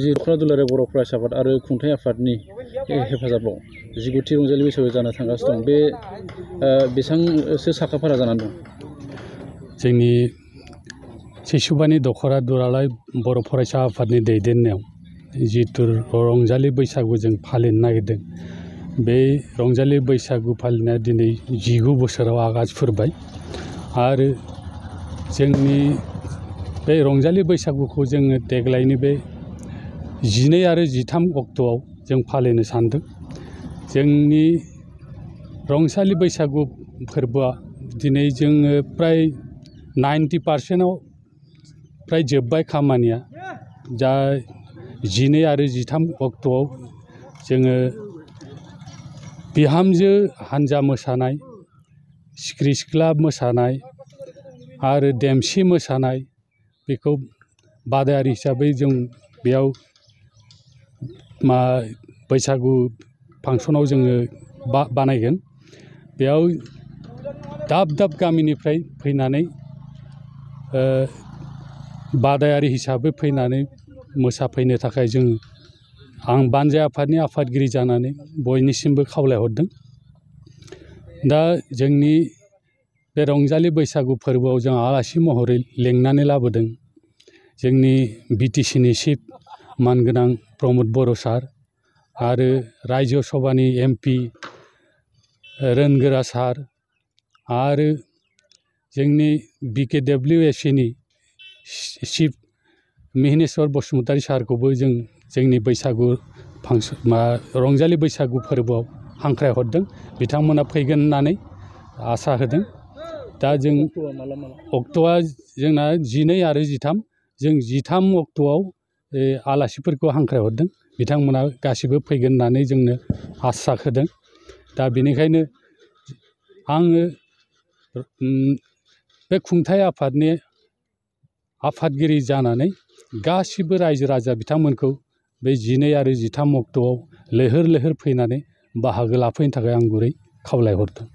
जि दख'रा दुलाराय बर' फरायसा आफाद आरो खुंथाइ आफादनि हेफाजाबाव 19थि रंजालि बैसागु जानो थांगासिनो दं। बे बेसेबांसो साखाफारा जानानै दं? जोंनि सिसुबानि दख'रा दुलाराय बर' फरायसा आफादनि दैदेननायाव जिथु रंजालि बैसागु जों फालिनो नागिरदों, बे रंजालि बैसागु फालिनाया दिनै 19 बोसोराव आगान सुरबाय आरो जोंनि बे रंजालि बैसागुखौ जोङो देग्लायनि बे 12 आरो 13 अक्ट'आव जों फालिनो सानदों। जोंनि रंजालि बैसागु फोरबोआ दिनै जोङो प्राय 90% फ्राय जोब्बाय खामानिया। दा 12 आरो 13 अक्ट'आव जोङो बिहामजो हानजा मोसानाय, सिख्रि सिख्ला मोसानाय आरो देमसि मोसानाय, बेखौ बादायारि हिसाबै जों बेयाव बैसागु फांसनाव जोङो बानायगोन। बेयाव दाब दाब गामिनिफ्राय फैनानै बादायारि हिसाबै फैनानै मोसाफैनो थाखाय आं बानजाय आफादनि आफादगिरि जानानै बयनिसिमबो खावलायहरदों। दा जोंनि बे रंजालि बैसागु फोरबोआव जों आलासि महरै लेंनानै लाबोदों जोंनि बिटिसिनि चिफ मानगोनां प्रमद बर' सार आरो रायजो सभानि MP रोनगोरा सार आरो जोंनि BKWSCनि चिफ मिहिनेश्वर बसुमतारी सारखौबो जोंनि बैसागु रंजालि बैसागु फोरबोआव हांख्रायहरदों। बिथांमोना फैगोन होननानै आसा होदों। दा जों अक्ट'आ जोंना 12 आरो 13, जों 13 अक्ट'आव आलासिफोरखौ हांख्रायहरदों। बिथांमोना गासिबो फैगोन होननानै जोंनो आसा होदों। दा बेनिखायनो आङो बे खुंथाइ आफादनि आफादगिरि जानानै गासिबो रायजो राजा बिथांमोनखौ बे 12 आरो 13 अक्ट'आव लैहोर लैहोर फैनानै बाहागो लाफैनो थाखाय आं गुरै खावलायहरदों।